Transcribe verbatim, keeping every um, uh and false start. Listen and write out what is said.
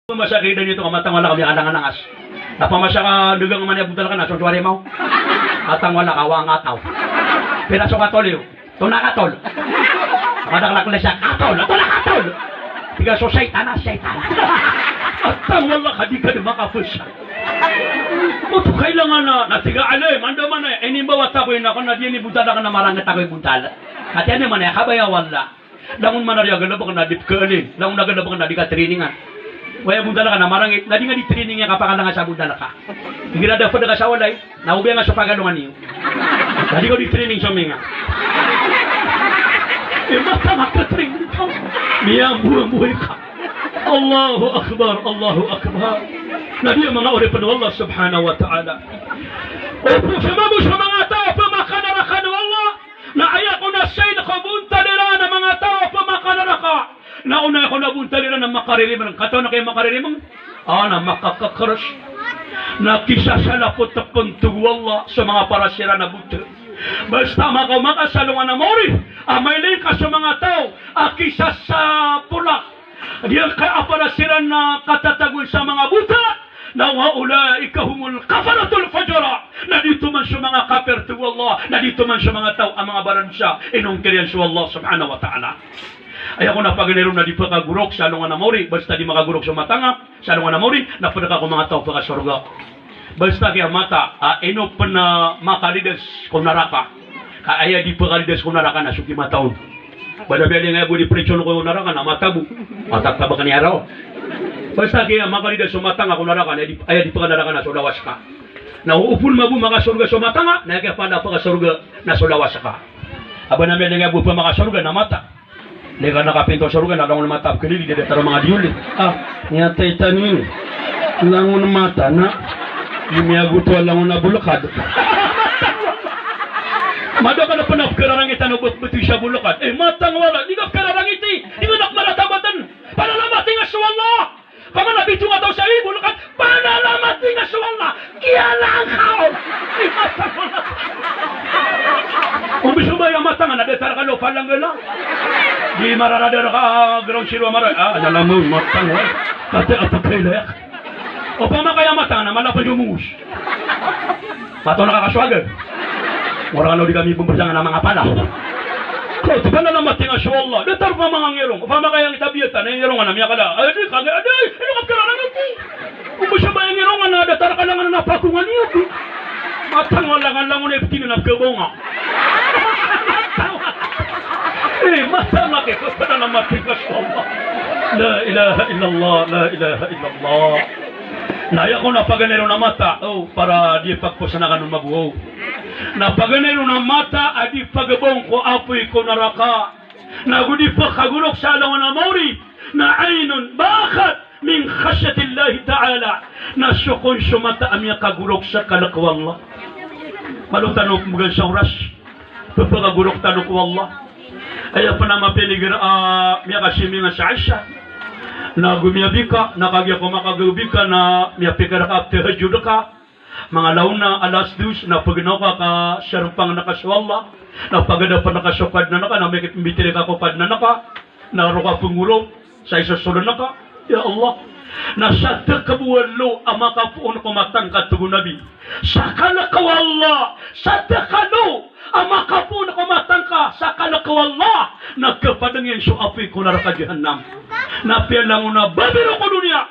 Masa ka idan iyo to ka matang wala ka miyalangalangas. Na pamasa ka dagang man iya bontal ka na so suwari maw. Matang wala ka wangataw. Pira so katol iyo? Tona katol. Madaklak na siya katol. Tona katol. Tig a so shaytan a shaytan. Matang wala ka di ka di makapasa. Oto kailangan na, na tig a alim, anda man a, inimbaw a takoy na ko na di ini bontal ka na maranget takoy bontal. Ati ani man a, kabaya wala. Langon man a di a galebek na di pekaalin, langon a galebek na di katrainingan. Waya bontal ka na marangit, na di nga di training iya kapakalangas a bontal ka. Igira da ped ka sa walay, na obiya nga so pagalongan iyo. Na di ka di training so minga. E, matang a katraining ka. Miyambuambuay ka. Allahu Akbar, Allahu Akbar. Na di a manga oripen o Allah Subhanahu wa Ta'ala. O, pemabo so manga taw a pemakanaraka o Allah. Na aya ko na sain ko bontal iran a manga taw a pemakanaraka. Na o na aya ko na bontal iran a makaririmeng. Katawan ka aya makaririmeng? A, na makakakeres. Na kisasalapotepen tig o Allah so manga paras iran a bota. Basta makaoma ka sa alongan a maori a mailay ka so manga taw a kisasapolak. Di angkai a paras iran a katatagoan sa manga bota, na wa ulaika humul kafaratul fujara. Na di oto man so manga kapir, tig o Allah, na di oto man so manga taw a manga baransa inongkir iyan so Allah Subhanahu wa Ta'ala. Aya ko na paganay ron na di pekagorok sa alongan a maori, basta di makagorok so mata nga sa alongan a maori, na ped ka ko manga taw pekasorga. Basta kiya mata a ino pen a makalidas ko naraka. Ka aya di pekalidas ko naraka na so kimata on. Bada biyali nga aya bo di prison ko naraka na mata bo. Mata tabakan iya raw. Basta kiya makalidas so mata nga ko naraka na aya di, aya di pekanaraka na so lawas ka. Na o pun ma bo makasorga so mata nga, na aya kiya pala pekasorga na so lawas ka. Aba na miyali nga aya bo pemakasorga na mata. Di ka na kapinto sorga na langon mata a pekelili, di datar o manga diyoli. A, miyatay tano ini. Langon mata na. Di miyagoto a langon a bolekad. Mada ka na pen a pekerarangit ano bet-, betowi sa bolekad. E, matang wala. Di ka pekerarangiti. Di ka na kemaratabatan. Panalamating a so Allah. Pamana bito nga taw sa ibo, lekat, panalamati nga so Allah, kiyalaan ka on. Ombis o ba aya mata nga na datar ka lo palanggala. Di mararada reka, ah, ground zero a mara. Ah, nalaman, mata nga. Kati a pagkailaya. Opama ka aya mata nga na mala pa jomos. Pato na kakasoagan. Ora kano di kami pembersangan a manga pala. Ko, tebana na mati nga so Allah. Datar ka manga ngirong. Opama ka aya ngirong a miyakala. Ay, di, kagay, ay, di, ino ka pira na ngiti. Ombis o ba aya ngirong a datar ka langon a pakongan iyo, di. Matang a langon-langon a iptino na pekebonga. Eh, matang a kito, tebana na mati nga so Allah. La ilaha illallah, la ilaha illallah. Na aya ko na paganay ron a mata, o, para di pagposan aken o mago. Na paganay ron a mata a di pagabong ko apoy ko naraka. Na go di pekagorok sa alongan a maori. Na aynun bakhat min khashyatillahi ta'ala. Na so kon so mata a miyakagorok sa kalek o Allah. Malo tano pembegan sa oras. Pepekagorok tano ko Allah. Aya pen a mapiya igira a miyakasiminga sa Isha. Na go miyabi ka, na kagiya ko makagabi ka, na miyapikir ka, tahajjud ka. Manga laona, alas dos, na pagnaw ka ka sarpang na ka so Allah. Na pagadapan na ka so Kadnan ka, na miyakipembitiri ka ko Kadnan ka. Na roo ka pengorop. Sa isosoron ka, ya Allah. Na sa tekebo a lo a makapoon ko mata ngka, tig o Nabi, sa kalek o Allah, sa tekalo a makapoon ko mata ngka sa kalek o Allah, na kepadeng iyan so apoy ko naraka Jahannam. Na piya langon a babero ko doniya,